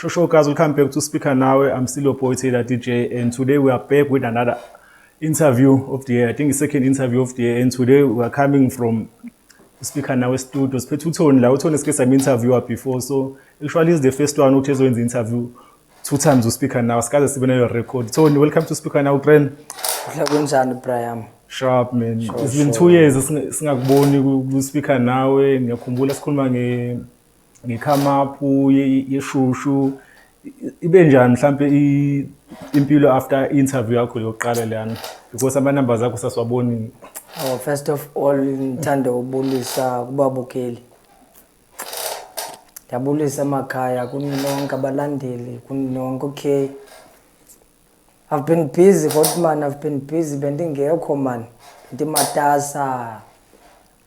Sure, guys, welcome back to Speaker Nawe. I'm still your boy Taylor DJ, and today we are back with another interview of the year. I think the second interview of the year, and today we are coming from Speaker Nawe Studios. Siphethe uTony la, uTony sike sam-interviewer before, so actually is the first one ukuthi ezoyenza interview two times uSpeaker Nawe. Sikaze sibe nayo record. Tony, welcome to Speaker Nawe, friend. Kuhle, kunjani, Brian? Sharp, man. It's been 2 years singakuboni ku-Speaker Nawe. Ngiyakhumbula sikhuluma nge-come up yeshushu. Ibe njani mhlambe impilo after interview yakho yokuqala leyana? Because ama numbers akho sasiwaboni. Oh, first of all, ngithanda ubulisa kubabukeli. Ndiyabulisa emakhaya kuni nonke abalandeli, kuni nonke. Okay. I've been busy kodwa man, I've been busy, bendingekho man. Ndimatasa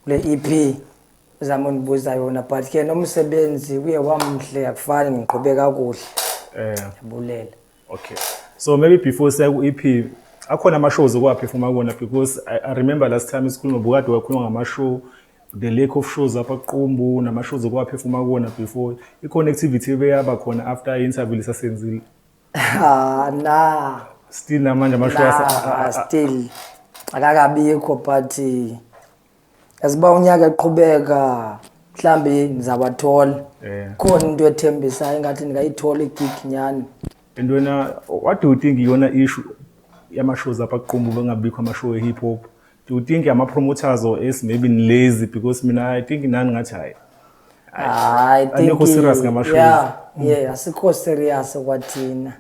kule EP uzama undibuza yona, but ke nomsebenzi uye wamhle, akufani, ngiqhube kakuhle. Ndiyabulela. Okay. So maybe before siya ku-EP, akhona ama-shows okwa-performa kuwona, because I remember last time isikhuluma bukade wakhuluma ngama-show, the lack of shows apha Qumbu, nama-shows okwa-performa kuwona before. I-connectivity ebeyaba khona after i-interview lesasenzile? Ah, na. Still namanje ama-show Na, still akakabikho, but as uba unyaka eqhubeka mhlambi ndizawathola. Khona into ethembisayo engathi ndingayithola igig nyani. And wena, what do you think iyona issue yama-shows apha Qumbu, bengabikho ama-show e-hip hop? Do you think ama-promoters or else maybe lazy? Because mina I think nani ngathi hayi, I think anikho serious ngama-shows. Yeah, asikho serious kwathina,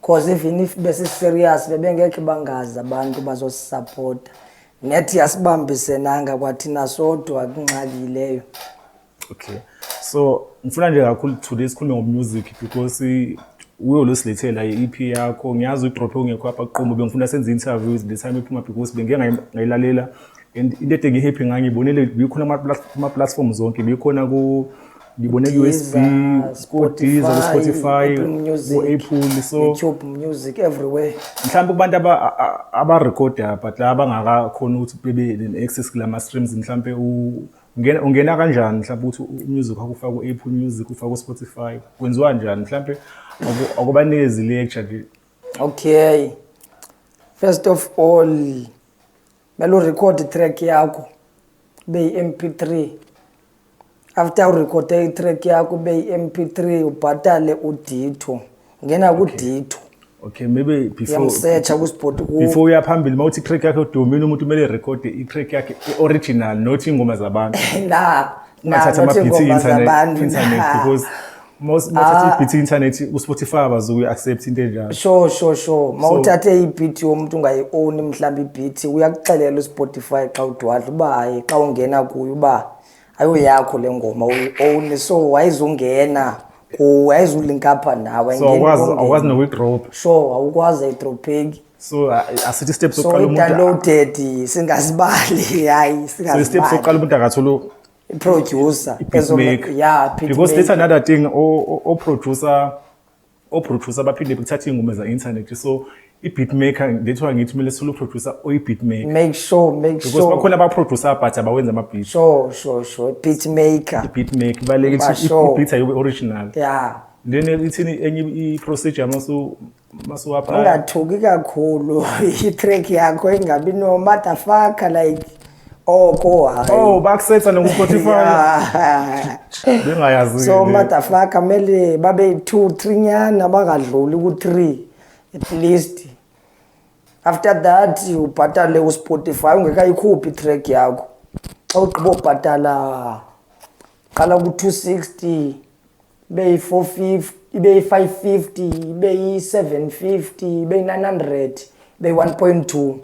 cause even if besi-serious bebengekhe bangazi abantu bazosisapota. Nethi asibambisenanga kwathina sodwa, kwingxaki leyo. Okay, so ngifuna nje kakhulu today sikhulume ngo-music because uyo losilethela i-EP yakho. Ngiyazi uyidrophe ungekho apha Qumbu. Bengifuna senze interviews the time iphuma because bengike ngayilalela and into ede ngi-happy ngayo, ngibonile bikhona kuma-platform zonke, bikhona ku ngibone ku-USB, ku-Deezer, ku-Spotify, Apple Music, ku-Apple, so YouTube Music, everywhere. Mhlawumbe kubantu abarekhoda but la abangakakhona ukuthi bebe ne-access kulama streams, mhlawumbe ungena kanjani mhlawumbe ukuthi umusic wakho ufake ku-Apple Music, ufake ku-Spotify, kwenziwa njani? Mhlawumbe akubanikezi lecture nje. Okay, first of all kumele urekhode itrack yakho ibe yi-MP3. After urekhode itrack yakho ibe yi-MP3, ubhatale uDitho, ngena kuDitho. Okay, maybe before Uyamsearcha kuspot. Before uya phambili, uma uthi i-track yakhe udumile, umuntu kumele erekhode i-track yakhe i-original, not iy'ngoma zabantu. Na. Ungathatha Not ama-beat ingoma internet, zabantu, internet nah. because mawuthatha i-beat internet, uSpotify abazukuyi-accept into enjalo. Sure, mawuthathe ibeat yomuntu ungayi-own mhlawumbe ibeat, uyakuxelela uSpotify xa udwadla uba hayi, xa ungena kuyo uba ayoyakho le ngoma uyi-own, so wayizungena kuwe, ayizulinkapha nawe. So awukwazi nokuyidrop. Sure, awukwazi, ayidropheki. So asithi step So sokuqala umuntu i-downloaded singazibali, hayi. So i-step Singazibali. sokuqala umuntu akathola I-producer. I-beatmaker. Yeah. Because that's Beatmaker. another thing, o-producer baphinde bekuthatha iy'ngoma za-internet, so i-beatmaker, that's why ngithi kumele sithole u-producer oyi-beatmaker. Make sure, make Because sure. bakhona aba-producer but abawenza ama-beat. Sure, beatmaker. I-beatmaker ibalulekile Ba ukuthi sure. i-beat ayibe original. Then ithini enye i-procedure masu-apply? Ungathuki kakhulu, i-track yakho ingabi no motherfucker like oko, hayi. Oh, bakusetha noku-Spotify? Yeah. Bengayazi. So motherfucker kumele babe two three nyana, bangadluli ku-three at least. After that ubhatale uSpotify ungekayikhuphi itrack yakho. Xa ugqiba ubhatala, qala ku-260, ibe yi-450, ibe yi-550, ibe yi-750, ibe yi-900, ibe yi-1.2.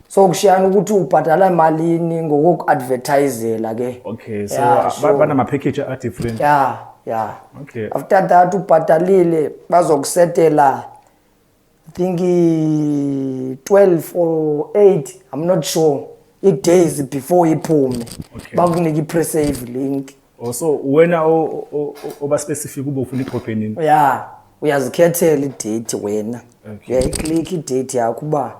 So kushiyana ukuthi ubhatala malini ngokoku-advertisela ke. Okay, so Yeah, sure. banama-package a-different. Yeah. After that ubhatalile, bazokusetela I think 12 or 8, I'm not sure, i-days before iphume. Bakunika i-pre-save link. Oh, so wena oba specific ube ufuna idrophe nini? Yeah, uyazikhethela idate wena. Uyayiclick idate yakho uba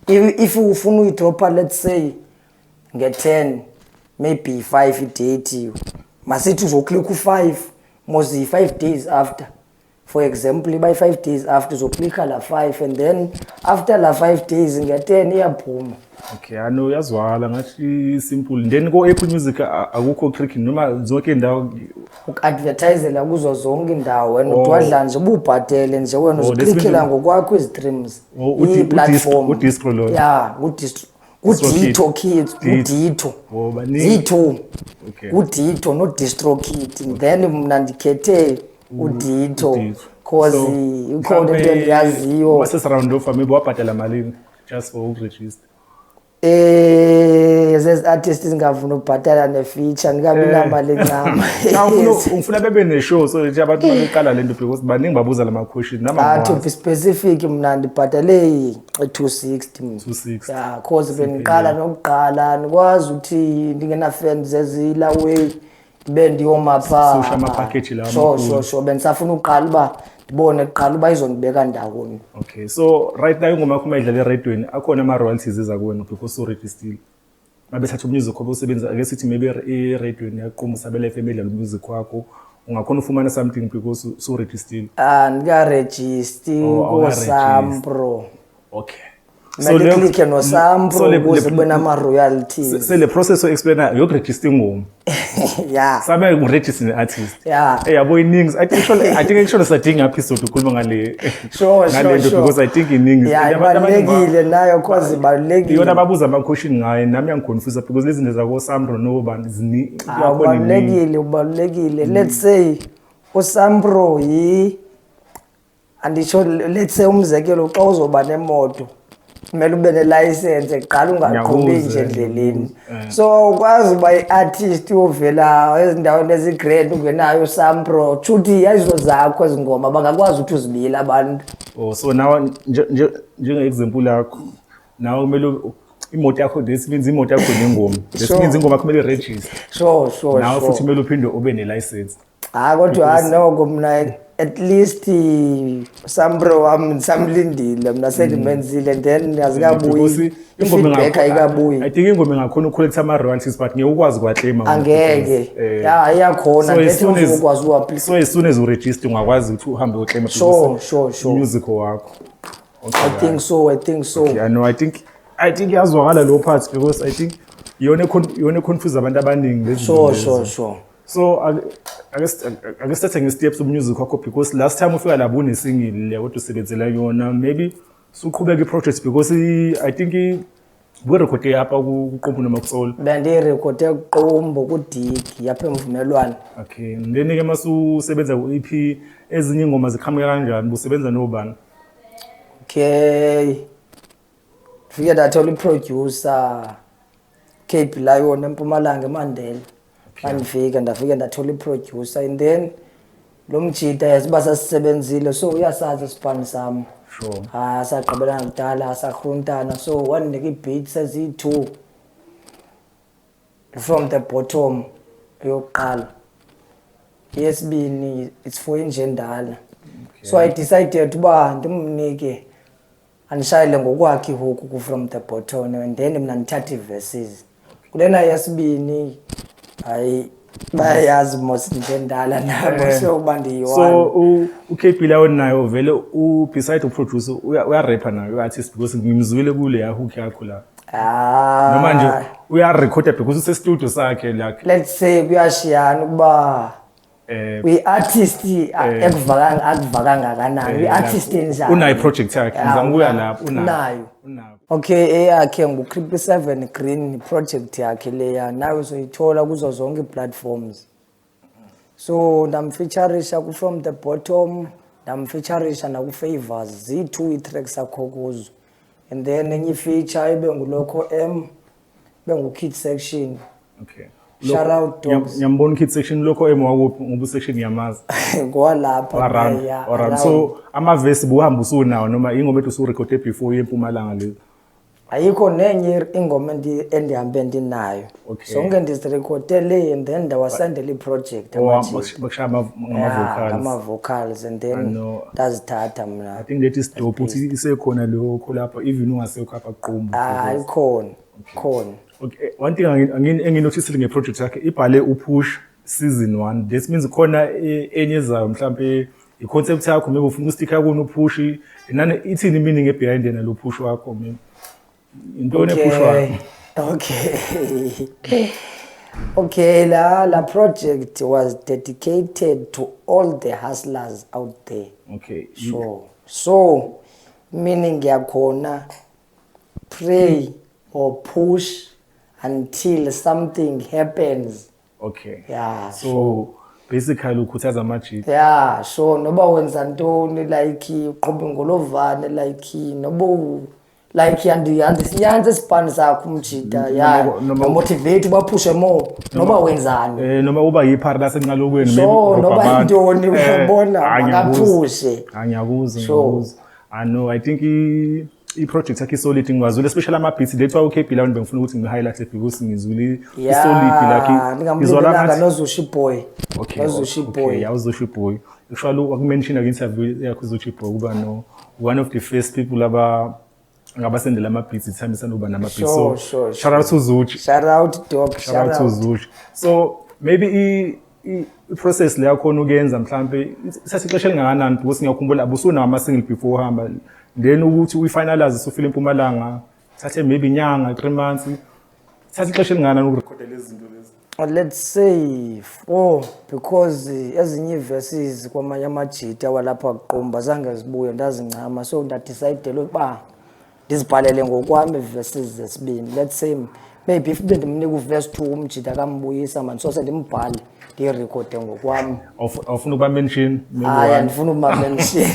if ufuna uyidropha, let's say nge-10, maybe 5 idate, masithi uzoclick u-5 mos yi-5 days after. For example, iba yi-5 days after, uzoklikha la 5 and then after la 5 days nge-10 iyaphuma. Okay, ano uyazwala ngathi simple. Then ko-Apple Music akukho clicking noma zonke indawo? Uku-advertisela kuzo zonke indawo wena udwadla nje ububhatele nje wena. Oh, this uziklikhela means- ngokwakho izi-streams. Oh, I-platform. uDistro lo. Ya, ngudistro, ngudito Kids. Dito. Ngudito. Oh, baningi. Ziyi-two. Udito noDistrokid. Then mna ndikhethe uDito uDito. cause So, ikhona into mhlampe endiyaziyo. uma sesi-round off, maybe wabhadala malini just for ukurejista? Zezi artist zingafuni ukubhatala ne-feature, ndikabi namali ncam. Cha, ngifuna bebe ne-show so nje abantu babeqala lento because baningi babuza lama question nama. Ah, to be specific, mna ndibhatale i-260 mna. 260. Ya, cause bendiqala nokuqala, ndikwazi ukuthi ndingena-fans ezilaway ndibe ndiyoma phaa. Susha ama-package lawa Sure. amakhulu. Sure, bendisafuna uqala uba ndibone kuqala uba izondibeka ndawoni. Okay, so right now ingoma yakho uma idlala eradweni, akhona ama-royalties eza kuwena because uregistile? Mabethatha umusic wakho usebenza, ake sithi maybe eradweni yaquma usabela FM edlala umusic wakho, ungakhona ufumana something because usuregistile? Ah, ndikarejisti. Oh, awukarejisti. KooSampro. Okay. Kumele iklikhe noSampro so ukuze kube nama-royalties. Se le process o-explaina yokurejista ingoma. Ya. Sabe urejiste ne-artist. Ya. Eh, yabo, iningi. I think actually sadinga episode ukhuluma ngale ngale nto because I think iningi. Ya, And abantu abaningi ibalulekile nayo cause ibalulekile. Iyona babuza ama-question ngayo, nami yangiconfuse because lezi zinto zako-Sampro nobani Ah, yakhona iningi. Ubalulekile, ubalulekile. Let's say uSampro yi, anditsho, let's say umzekelo, xa uzoba nemoto kumele ube nelayisensi kuqala, ungaqhubi Ngiyakuzwa, nje endleleni. ngiyakuzwa. So ukwazi uba i-artist uyovela ezindaweni ezigrand ungenayo uSampro, tshuthi ayizo zakho ezi ngoma, bangakwazi ukuthi uzibile abantu. Oh, so nawe njenge-example yakho nawe kumele imoto yakho, this means imoto yakho nengoma, this means ingoma yakho kumele iregister. Sure. Nawe futhi kumele uphinde ube ne-license. Hayi, kodwa hayi noko mna at least Sampro wami ndisamlindile mna, sendimenzile and then azikabuyi. Because ingoma I-feedback ayikabuyi. I think ingoma ingakhona ukucollecta ama-royalties but ngeke ukwazi ukuwaclaima wena Angeke. because, Ya, iyakhona. So as Ngethi soon as- uzokwazi uapply. So as soon as uregister ungakwazi ukuthi uhambe uyoclaima because Sure. umusic wakho. Okay, I think so, I think so. Okay, I know, I think iyazwakala leyo part because I think iyona confuse abantu abaningi lezi zinto lezi. Sure. So ake sithathe nge-steps umusic wakho because last time ufika lapho une-single le kodwa usebenzela yona, maybe suqhubeka i-project because I think burekhode apha kuQumbu noma kuSolo? Bendiyirekhode kuQumbu, kudigi apha eMvumelwano. Okay, then-ke masusebenza ku-EP, ezinye iy'ngoma ziqhamuka kanjani? Busebenza nobani? Okay, fike ndathola i-producer, KB Lion, eMpumalanga, eMandela. Mandifika ndafike ndathola i-producer and then lo mjita yazi uba sasisebenzile, so uyasazi isipani sam. Ah, sagqibelana kudala, sakhruntana, so wandinika ii-beats eziyi-two, From the Bottom eyokuqala, eyesibini it's for Injendala. So I decided uba ndimnike andishayele ngokwakhe ihook ku-From the Bottom and then mna ndithathe ii-verses kulena yesibini. Hayi, bayayazi mos Injendala nabo, so uba ndiyi-one. So u-KB Lion nayo vele beside uproducer uyarapha nayo, uya-artist, because ngimzwile kule hook yakho la. Ah, Noma nje uyarekhoda because use-studio sakhe like? Let's say kuyashiyana ukuba uyi-artist ekuvaka akuvaka kangakanani, uyi-artist enjani. Unayo i-project yakhe. Ya, Ngizama ukuya lapho, unayo. Unayo. Unayo. Okay, eyakhe ngu-Creepy Seven Green, project yakhe leya, nawe uzoyithola kuzo zonke ii-platforms. So ndamfeaturisha ku-From the Bottom, ndamfeaturisha naku-Favors, ziyi-two ii-tracks akho kuzo. And then enye ifeature ibe ngulokho M, ibe ngu-Kid Section. Shout out, dogs. Ngiyambona Kid Section. Lokho M wakuphi? Ngoba usection ngiyamazi. Ngowalapha. Around. Yeah, Around. around. So amavesi buhamba usunawo noma ingoma ethi usurekhode before uye eMpumalanga le? Ayikho nenye ingoma endihambe ndinayo. Zonke ndizirekhode le and then ndawasendela iproject Or amajita. bakushaya Yeah, ngama-vocals? Ngama-vocals and I then know. ndazithatha mna. I think that is dope ukuthi isekhona leyo lapho even ungasekho apha kuQumbu. Hayi, khona khona. Okay, one thing enginothisile ngeproject yakhe, ibhale uPush season 1. This means khona enye ezayo mhlambe. I-concept yakho maybe ufuna usticka kuno uPush, nani ithini meaning behind yena lo Push wakho maybe? Intoni ePush wakho? Okay, la project was dedicated to all the hustlers out there. So meaning yakhona, pray or push until something happens. Yeah. So basically ukhuthaza amajita. Yeah, so noba wenza ntoni, like uqhuba ingolovane, like noba like andisinyanzi isipani sakho umjita, yeah. Motivate ubaphushe more noba wenzani. Noma uba yiphara lasenqalokweni. Sure, noba yintoni, uyabona, makaphushe. Ngiyakuzwa, ngiyakuzwa. I know, I think i-project yakhe isolid, ngiwazwile especially ama-beats lethiwa u-KB Lawn, bengifuna ukuthi ngi-highlight because ngizwile isolid like izwala Ningamlibalanga ngathi noZushi Boy. Okay. Nozushi Boy. Yeah, uZushi Boy. Actually wakumention ku-interview yakho uZushi Boy kuba no one of the first people aba ngabasendela ama-beats time isanoba nama-beats. So shout out to Zuchi. Shout out dog. Shout out to Zuchi. So maybe i-process le yakhona ukuyenza mhlambe isathe ixesha elingakanani, because ngiyakhumbula abusunawo ama-single before uhamba, then ukuthi uyi-finalize usufile eMpumalanga thathe maybe inyanga, 3 months, thathe ixesha elingakanani ukurekhoda lezi zinto lezi? Let's say four, because ezinye ii-verses kwamanye amajita walapha kuQumbu zange zibuye, ndazincama, so ndadicayidela ukuba ndizibhalele ngokwam ii-verses zesibini. Let's say maybe if bendimnika uverse 2 umjita akambuyisa mani, so sendimbhale ndiyirekhode ngokwam. Awufuna ukuba mention maybe Hayi, one? Andifuna ukuba mention.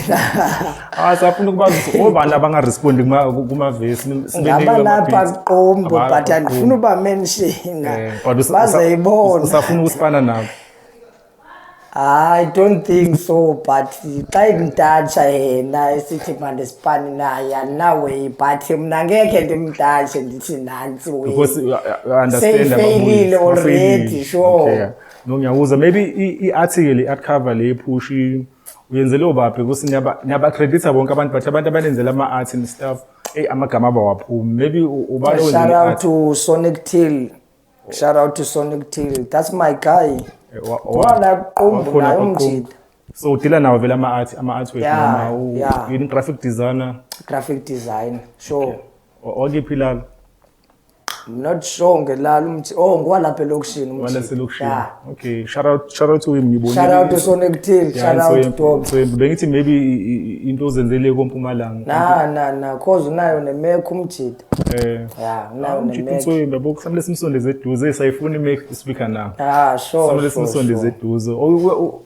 Ah, safuna ukuba obani abangarespondi kumavesi Ngabalapha kuQumbu, but andifuna uba mention. But Bazayibona. Usafuna ukusipana nabo? I don't think so, but xa inditatsha yena esithi mandisipane naye, andinaway, but mna ngekhe ndimtatshe ndithi nantsi way. Because you understand Seyifeyilile ababuyisi. already, Bafeyilile. sure. Okay. No, ngiyakuzwa. Maybe i-article, i-art cover le Push uyenzele obaphi, because niyaba-credita bonke abantu, but abantu abanenzela ama-art and stuff, hey, amagama abawaphumi. Maybe ubani owenzele Shout out i-art? to Sonic Till. Shout out to Sonic Till. That's my guy. Wala Qumbu Wakhona naye kwaQumbu. umjita. So udila nawo vele ama-artwork Yeah, noma yeah. yini, graphic designer? Graphic design, sure. Okay. Wakiphi lalo? I'm not sure ngelalo umthi. Oh, ngowalapha elokishini umthi. Walaselokishini. Yeah. Okay, shout out to him, ngibonile. Shout out to Sonic Till, Yeah, shout out dog. So bengithi maybe into ozenzele kompumalanga. Na na na, cause unayo neMac umjita. Yeah, unayo Umjita neMac. uNtswembu, yabo, kufanele simsondeze eduze, sayifuna iMac speaker now. Ah, sure. Kufanele simsondeze eduze.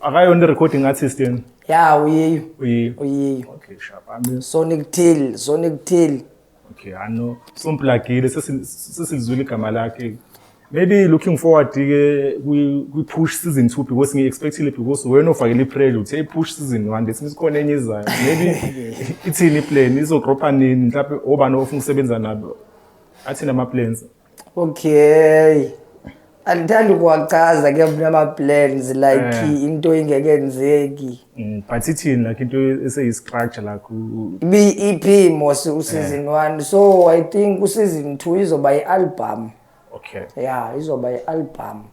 Akayona i-recording artist yena? Yeah, uyiyo. Uyiyo. Uyiyo. Okay, sharp. I mean, Sonic Till, Sonic Till. Okay, I know. Somplagile, sesilizwile igama lakhe. Maybe looking forward ke kwi Push season 2, because ngi-expectile, because wena ofakele i-pressure uthe i-Push season 1, lethi sikhona enye izayo. Maybe ithini i-plan, izodropa nini, mhlawumbe obani ofuna ukusebenza nabo, athini ama-plans? Okay. Andithandi ukuwachaza ke mna ama-plans, like into ingekenzeki. But ithini like into eseyi-structure like Ibi-EP mos useason 1, so I think useason 2 izoba i-album. Yeah, izoba i-album.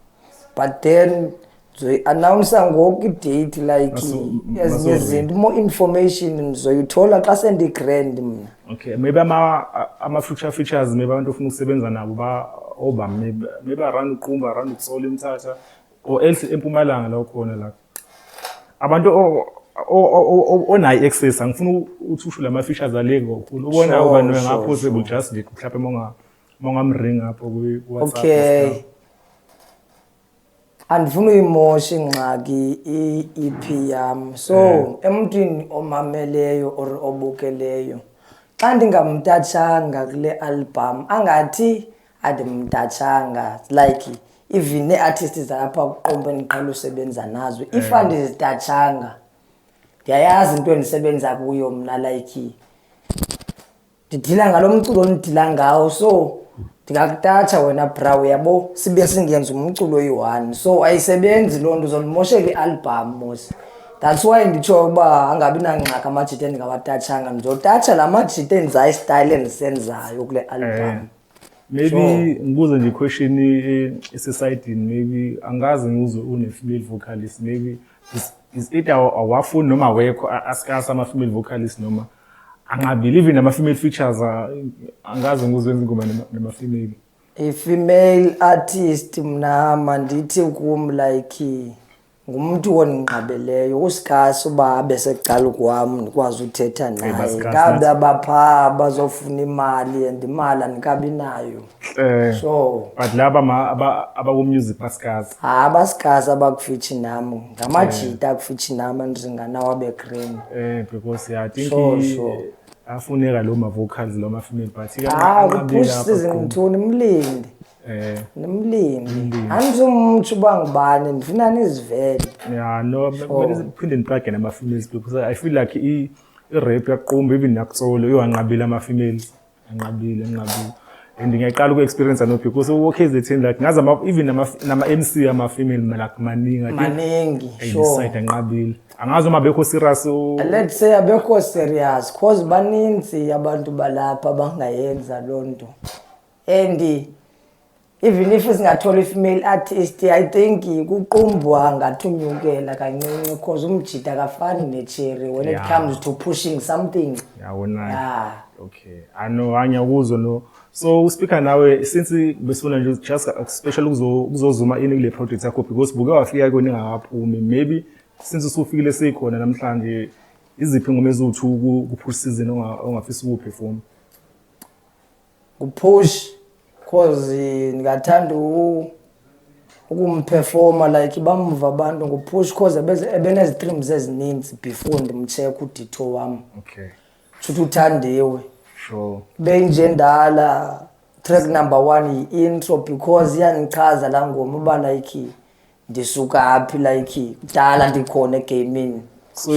But then ndizoyi-announce ngoku i-date, like ezinye izinto, more information ndizoyithola xa sendigrand mna. Okay, maybe ama future features, maybe abantu ofuna ukusebenza nabo ba oba maybe around uQumbu, around uTsolo, eMthatha or else eMpumalanga la khona la. Abantu onayo access, angifuni ukuthi usho lama features ale kakhulu. Ubona ubani ngapho possible just nje mhlawumbe mongamring apho ku WhatsApp. Okay. Andifuni uyimosha ingxaki i-EP yam. So emntwini omameleyo or obukeleyo, xa ndingamtatshanga kule album, angathi andimtatshanga, like even nee-artists zalapha kuQumbu endiqhela usebenza nazo, if andizitatshanga, ndiyayazi into endisebenza kuyo mna, like ndidila ngalo mculo ondidila ngawo, so ndingakutatsha wena bra, uyabo, sibe singenza umculo oyi-one, so ayisebenzi loo nto, uzondimoshela i-album mos. That's why nditsho uba angabi nangxaki amajita endingawatatshanga, ndizotatsha la majita endizayo isitayile endisenzayo kule album. Maybe Sure. ngibuze nje question esesayidini, maybe angaze ngizwe une female vocalist, maybe Is either awafuni noma awekho, asikasi ama-female vocalist noma angabili, even nama-female features, angaze ngizwenza ingoma nama-female. I-female artist mna mandithi kum like ngumntu ondinqabeleyo usikasi uba abe secala kwam ndikwazi uthetha naye. Basikasi, Ngabe abaphaa bazofuna imali and imali andikabi nayo. So but laba abaku-music basikasi. Hayi, abasikasi abakufitshi nam, ngamajita akufitshi nam endinganawo abe-green. Because yeah, I think afuneka lo ma-vocals lo ma-female, but Ah, anqabile ku-push apha season kum. 2 nimlinde. Nimlinde. Andizumtsho uba ngubani, ndifuna nizivele. Yeah, no, kumele siphinde niplage nama-females because I feel like i-rap yaQumbu, even nakuTsolo, iwanqabile ama-females. Anqabile, anqabile. And ngiyaqala uku-experience no because o-KZN like ngazi even nama-MC ama-female like maningi. I think Maningi, hey, sure. this side anqabile. Angazi uma bekho serious Let's say abekho serious cause baninzi abantu balapha abangayenza loo nto. And even if singathola i-female artist, I think kuQumbu angathi unyukela kancinci cause umjita akafani necherry when it comes to pushing something. Yawona. Yeah. Okay. I know, angiyakuzwa no. So uspeaker nawe since besifuna nje just special ukuzozuma in kule project yakho because buke wafika kuyona ingakaphumi. Maybe since usufikile seyikhona namhlanje, iziphi ingoma eziwu-2 ku-push season ongafisa ukuperform? Ku-push cause ndingathanda ukumperforma like bamva abantu ngu-push cause ebenezi-streams ezininzi before ndimcheck udito wam. Shuthi uthandiwe. Benjendala track number 1 yi-intro because iyandichaza laa ngoma uba like ndisuka phi, like kudala ndikhona egamini. So,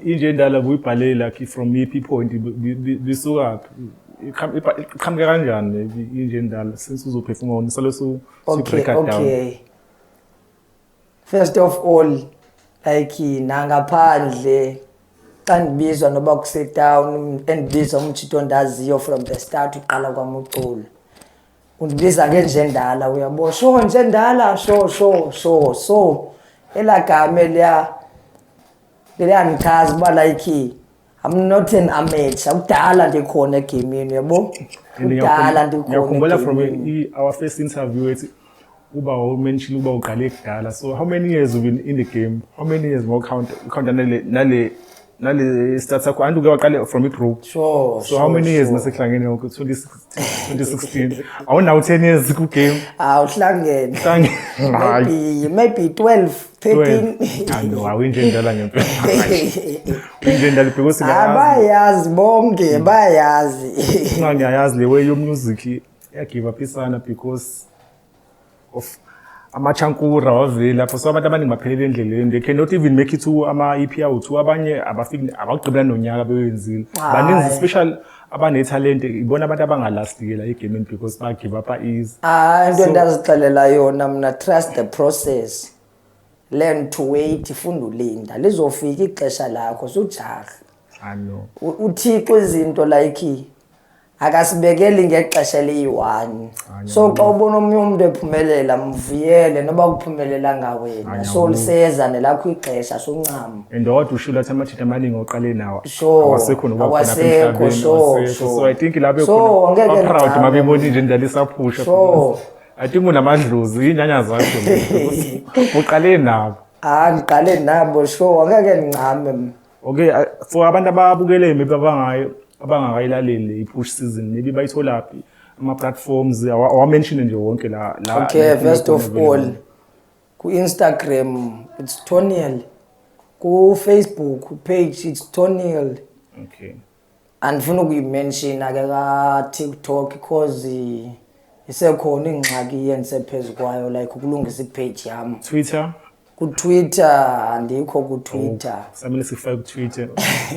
injendala buyibhale like from iphi point, bisuka phi? Iqhamuke kanjani injendala since uzoperforma wona sale su break it down? Okay. First of all, like nangaphandle xa ndibizwa noba kuse-town, endibizwa umtshito ondaziyo from the start uqala kwam uculo, undibiza ngenjendala, uyabo, sho njendala, sho sho sho. So elaa gama eliya liyandichaza uba like I'm not an amateur, kudala ndikhona egamini, uyabo, And kudala ndikhona ngiyakhumbula from egamini. Our first interview ethi uba umentionile uba uqale kudala. So how many years you've been in the game? How many years more count nale start sakho? Anti uke waqale from i-group. Sure, So how many years nasekuhlangene yonke? 2016. Awunawo 10 years ku game. Awuhlangene. Hlangene. Maybe 12, 13. 12. No, awinjendala ngempela. Injendala because ngiyayazi. Abayazi bonke, bayazi. Ngiyayazi le way yo music ya give up isana because of amachankura wavela lapho, so abantu abaningi baphelele endleleni, they cannot even make it to ama EP awu2, abanye abafiki abagqibela nonyaka bewenzile. Baninzi special abanetalent, ibona abantu abangalastikela la egaming because ba give up easy. Into endazixelela yona mna, trust the process, learn to wait, funda ulinda, lizofika ixesha lakho, sujaha. I know. uThixo izinto like akasibekeli ngexesha eliyi-1. So xa ubona omnye umntu ephumelela, mvuyele noba kuphumelelanga wena. So liseza nelakho ixesha, suncama. And kodwa ushilo athi amajita amaningi oqale nawo awasekho nokuba khona apha Awasekho, emhlabeni, awasekho. So I think lapho So, khona angeke ba-proud ngicame. mabebona nje indlela isaphusha. I think unamadlozi, inyanya zakho lezo. Uqale nabo. Ngiqale nabo, sure, angeke ngincame mina. Okay, for abantu ababukele maybe abangakayilaleli i-push season, maybe bayitholaphi ama-platforms, awamention nje wonke la Okay, la first of khona all, available. ku-Instagram it's Toniel, ku-Facebook page it's Toniel. Andifuna ukuyimention ke ka-TikTok because isekhona ingxaki endisephezu kwayo, like ukulungisa ipage yam. Twitter? Ku-Twitter andikho ku-Twitter. Oh, samele sifake ku-Twitter.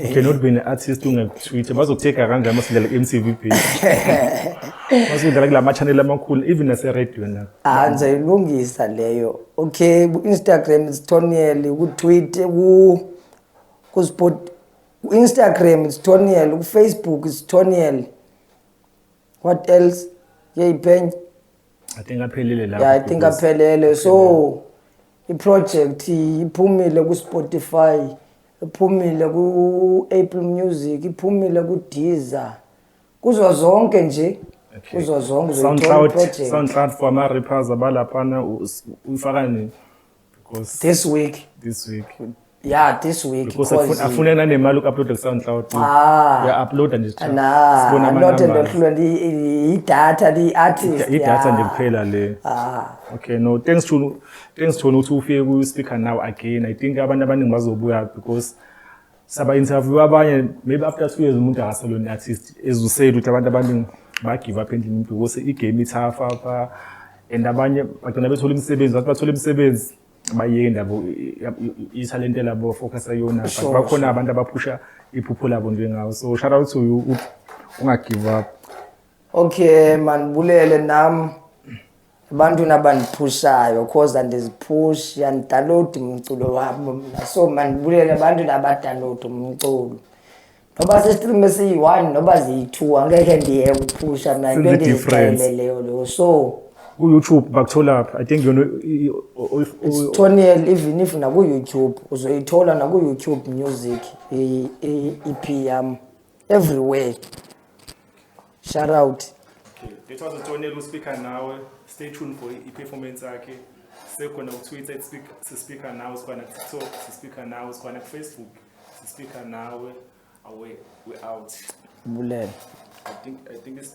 You cannot be an artist ungekho-Twitter. Bazokutheka kanjani masidlala ku-MTV page? Masudlala kula ma-channel amakhulu, even nase-radio na. Ndizayilungisa leyo. Okay, ku-Instagram it's Toniel, ku-Twitter, ku-Spot, ku-Instagram it's Toniel, ku-Facebook it's Toniel. What else? Yeyiphenye? I think aphelele lapho. Yeah, I think because aphelele. So I-project iphumile ku-Spotify, iphumile ku-Apple Music, iphumile ku-Deezer, kuzo zonke nje. Kuzo zonke uzoyithola SoundCloud, i-project. SoundCloud for ama-rappers abalaphana, uyifaka nini? Because This week. This week. Yeah, this week. Because afuna nanemali uku-uploada ku-SoundCloud. Ah. Uya-uploada nje. Na Sibona not ama-numbers. endohlulwa idatha li-artist. Idatha nje kuphela le. Ah. Okay, no, thanks to, thanks to ukuthi ufike ku-Speaker Now again. I think abantu abaningi bazobuya because saba interview abanye, maybe after 2 years umuntu akasalona artist, as you said ukuthi abantu abaningi ba-give up endlini because i-game i-tough apha and abanye bagcina bethola imisebenzi, bathi bathola imisebenzi bayeke ndabo ithalente labo, focus yona, but bakhona abantu abaphusha iphupho labo njengawo, so shout out to you, unga-give up. Okay man, bulele nam ebantwini abandiphushayo, cause andiziphushi, andidownloadi umculo wam mna, so mandibulele ebantwini abadownloada umculo, noba si-stream esiyi-one noba ziyi-two, angekhe ndiyeke uphusha mna into. Senze i-difference. Endizixeleleyo leyo, so Ku-YouTube bakuthola, I think yona It's Toniel, even if naku-YouTube uzoyithola, naku-YouTube Music i-EP yam everywhere. Shout out. Okay, that was uToniel uSpeaker Nawe. Stay tuned for i-performance yakhe. Sekhona ku-Twitter Speaker Nawe, sikhona ku-TikTok Speaker Nawe, sikhona ku-Facebook Speaker Nawe. Away, we out. Bulele. I think it's